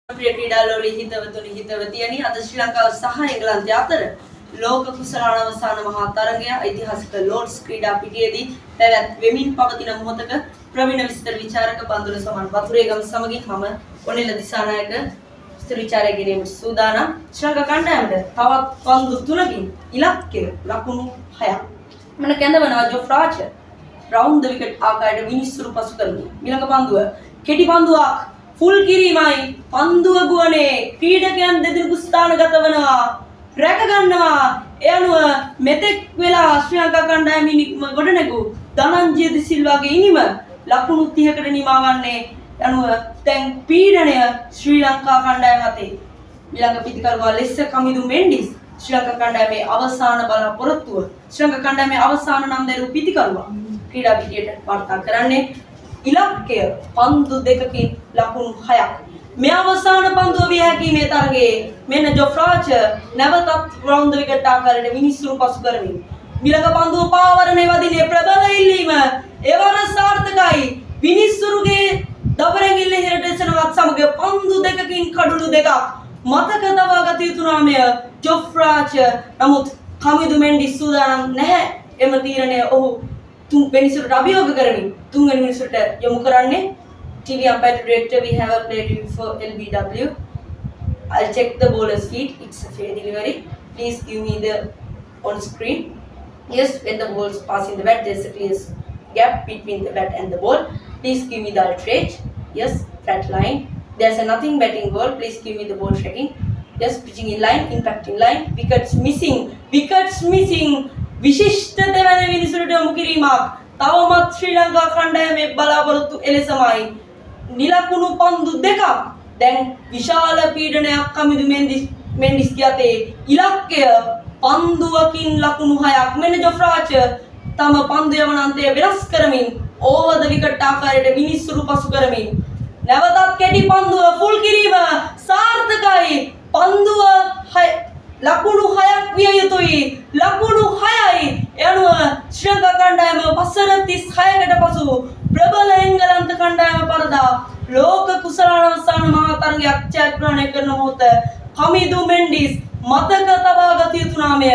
ප්‍රිය ක්‍රීඩා හිතවතුනි, හිතවතියනි, අද ශ්‍රී ලංකාව සහ එංගලන්තය අතර ලෝක කුසලාන අවසාන මහා තරගය ඓතිහාසික ලෝඩ්ස් ක්‍රීඩා පිටියේදී පැවැත්වෙමින් පවතින මොහොතක ප්‍රවීණ විස්තර විචාරක බන්දුල සමන් වතුරේගම සමගින් මම ඔනෙල දිසානායක විස්තර විචාරය ගෙනීමට සූදානම්. ශ්‍රී ලංකා කණ්ඩායමට තවත් පන්දු 3කින් ඉලක්කය ලකුණු 6ක්. මෙන්න කැඳවනවා ජොෆ්‍රා ආචර් රවුන්ඩ් ද විකට් ආකාරයට විනිසුරු පසු කරමින්. ඊළඟ පන්දුව කෙටි පන්දුවක්, ෆුල් කිරීමයි. පන්දුව ගුවනේ ක්‍රීඩකයන් දෙදෙනෙකු ස්ථානගත වෙනවා, රැක ගන්නවා. ඒ අනුව මෙතෙක් වෙලා ශ්‍රී ලංකා කණ්ඩායම ඉනිම ගොඩනැගූ ධනංජය ද සිල්වාගේ ඉනිම ලකුණු 30කට නිමා වන්නේ. අනුව දැන් පීඩනය ශ්‍රී ලංකා කණ්ඩායම අතේ. ඊළඟ පිතිකරුවා ලෙස කමිදු මෙන්ඩිස්, ශ්‍රී ලංකා කණ්ඩායමේ අවසාන බලාපොරොත්තුව, ශ්‍රී ලංකා කණ්ඩායමේ අවසාන නම් දැරූ පිතිකරුවා ක්‍රීඩා පිටියට වාර්තා කරන්නේ. ඉලක්කය පන්දු 2කින් ලකුණු 6ක්. මේ අවසාන පන්දුව විය හැකි මේ තරගයේ. මෙන්න ජොෆ්‍රා ආචර් නැවතත් රවුන්ඩ් ද විකට් ආකාරයට විනිසුරු පසු කරමින්. ඊළඟ පන්දුව පාවරණේ වදින්නේ. ප්‍රබල ඉල්ලීම එවර සාර්ථකයි. විනිසුරුගේ දබරෙන් ඉල්ල ඉහළට එසනවත් සමග පන්දු 2කින් කඩුළු 2ක්. මතක තබා ගත යුතු නාමය ජොෆ්‍රා ආචර්. නමුත් කමිදු මෙන්ඩිස් සූදානම් නැහැ. එම තීරණය ඔහු තුන් වෙනිසුරට අභියෝග කරමින් තුන්වෙනි විනිසුරට යොමු කරන්නේ. TV umpire director, we have a play review for LBW. I'll check the bowler's feet. It's a fair delivery. Please give me the on screen. Yes, when the ball's passing the bat, there's a clear gap between the bat and the ball. Please give me the ultra. Yes, flat line. There's a nothing batting ball. Please give me the ball tracking. Yes, pitching in line, impact in line. Wickets missing, wickets missing. විශිෂ්ට දෙවන විනිසුරට යොමු කිරීමක්. තවමත් ශ්‍රී ලංකා කණ්ඩායමේ බලාපොරොත්තු එලෙසමයි. නිලකුණු පන්දු 2ක්. දැන් විශාල පීඩනයක් කමිදු මෙන්ඩිස්ගේ අතේ. ඉලක්කය පන්දුවකින් ලකුණු 6ක්. මෙන්න ජොෆ්‍රා ආචර් තම පන්දු යවන අන්තය වෙනස් කරමින් ඕවර් ද විකට් ආකාරයට විනිසුරු පසු කරමින්. නැවතත් කෙටි පන්දුව, ෆුල් කිරීම සාර්ථකයි. පන්දුව හය, ලකුණු 6ක් විය යුතුයි. ලකුණු 6යි. ඒ අනුව ශ්‍රී ලංකා කණ්ඩායම වසර 36කට පසු ප්‍රබල එංගලන්ත කණ්ඩායම පරදා ලෝක කුසලාන අවසාන මහා තරගයක් ජයග්‍රහණය කරන මොහොත කමිදු මෙන්ඩිස් මතක තබා ගත යුතු නාමය.